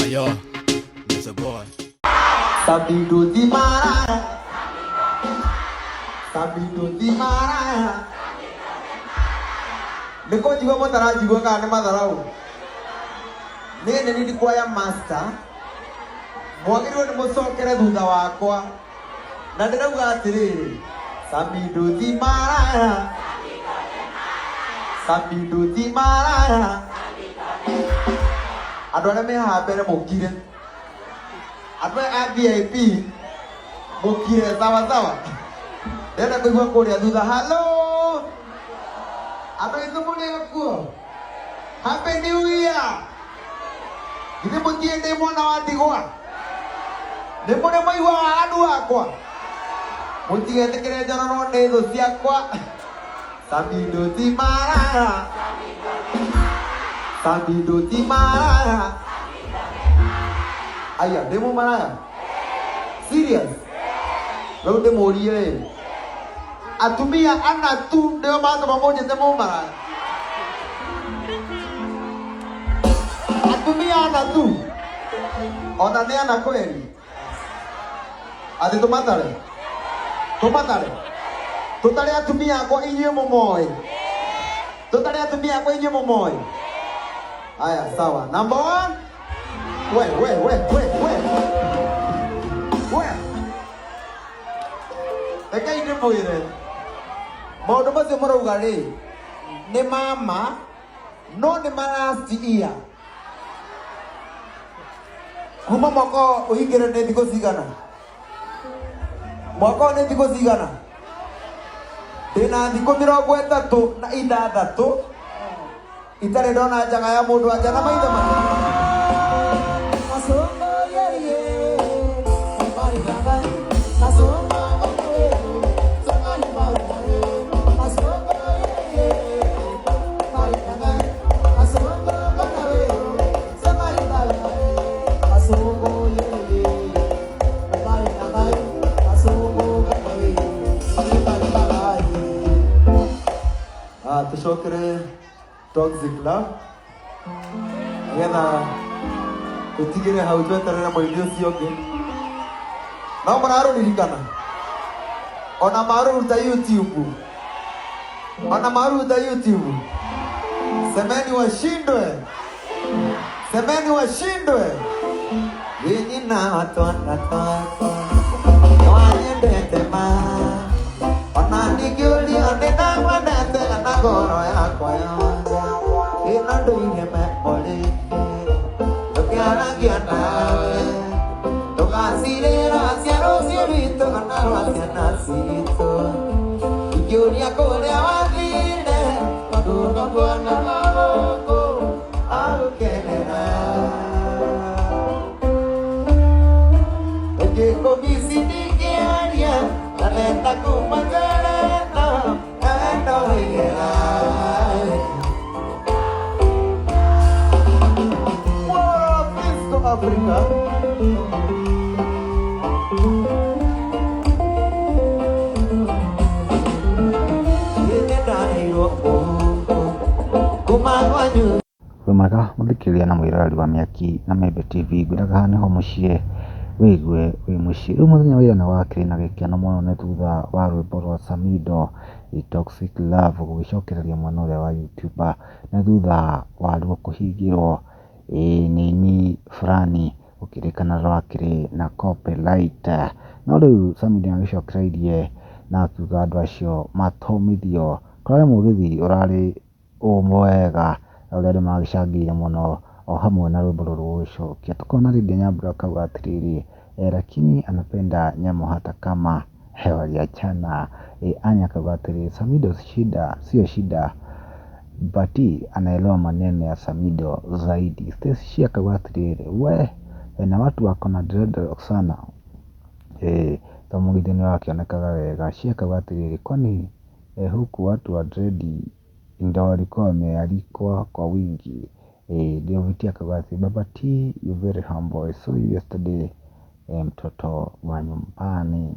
Yo, Mr. Boy. Samidoh ti maraya. Samidoh ti maraya. Nĩ kũnjigua mũtaranjigua kana nĩ matharau? Niĩ nĩ niĩ choir master. Mwagĩrĩirwo nĩ mũcokere thutha wakwa. Na ndĩrauga atĩrĩrĩ, Samidoh ti maraya. Samidoh ti maraya. Andũ arĩa me haha mbere mũkire. Andũ aya a VIP mũkire sawa sawa. Ndĩrenda kũigua kũrĩa thutha. Hello. Andũ aitũ mũrĩ o kuo? Happy New Year. Githĩ mũtiĩ ndĩ mwana wa ndigwa? Nĩ mũrĩ mwaigua waganu wakwa? Mũtigetĩkĩre njororwo nĩ thũ ciakwa. Samidoh ti maraya. Samidoh ti maraya. Aya, ndĩ mũmaraya? Serious? Rĩu ndĩmũrie ĩ, atumia ana tu nĩo matũma mũnjĩte mũmaraya? Atumia ana tu? Ona nĩ ana kweli? Atĩ tũmatare? Tũmatare? Tũtare atumia akwa inyuĩ mũmoĩ? Tũtare atumia akwa inyuĩ mũmoĩ? Aya, sawa. Number one. We, we, we, we, we. We. Rekei ndĩmwĩre maũndũ macio mũrauga rĩ nĩ mama no nĩ ma last year kuma mwaka ũhingĩre nĩ thikũ cigana mwaka ũyũ nĩ thikũ cigana ndĩna thikũ 36 itarĩ ndona njaga ya mũndũ anja na maitho manene. Ah, tucokere Toxic Love nĩgetha tũtigĩre hau tweterere mũini ũcio ũngĩ. No mũrarũririkana ona marũruta YouTube, ona marũruta YouTube. Semeni washindwe, semeni washindwe. Winyi na twana twakwa nĩwanyendete ma ona ndingĩũrio nĩndamwendete na ngoro yakwa yothe ĩno ndũire memory tũkĩaragia nawe tũgacirĩra cia rũciũ rwitũ na rwa ciana citũ ingĩũria kũrĩa wathire ndũnakuona gũkũ agũkenera Ũngĩkũmici ndingĩaria na nenda kuma tene no nawe no wĩra. Fisco Africa. Ĩndĩ ndaheirwo mũhuko kuma kwanyu. Wĩ mwega mũthikĩrĩria na mwĩroreri wa Mĩaki na Membe TV, ngwĩraga haha nĩho mũciĩ wĩigue wĩ mũciĩ. Rĩu mũthenya wa ira nĩ wakĩrĩ na gĩkeno mũno nĩ thutha wa rwĩmbo rwa Samidoh Toxic Love gũgĩcokereria mwena ũrĩa wa YouTuber nĩ thutha waruo kũhingĩrwo ĩĩ nĩ aini fulani gũkĩrĩkana rwakĩrĩ na copyright. No rĩu Samidoh nĩ agĩcokereirie na akiuga andũ acio matomithio. Kũrarĩ mũgithi ũrarĩ o mwega ũrĩa andũ magĩcangĩire mũno o hamwe na rwĩmbo rũrũ gũgĩcokia. Tũkona Lydia Nyambura akauga atĩrĩrĩ, lakini anapenda nyamũ hata kama waliachana. Anya akauga atĩrĩrĩ, Samidoh shida sio shida but anaelewa maneno ya Samidoh zaidi. Stacy Shia akauga atĩrĩrĩ, we na watu wako na dreadlocks sana. To mũgithi nĩ wakĩonekaga wega. Shia akauga atĩrĩrĩ, kwani huku watu wa dredi ndo walikuwa wamealikwa kwa wingi. David akauga atĩ Baba T you very humble I saw you yesterday, mtoto wa nyumbani.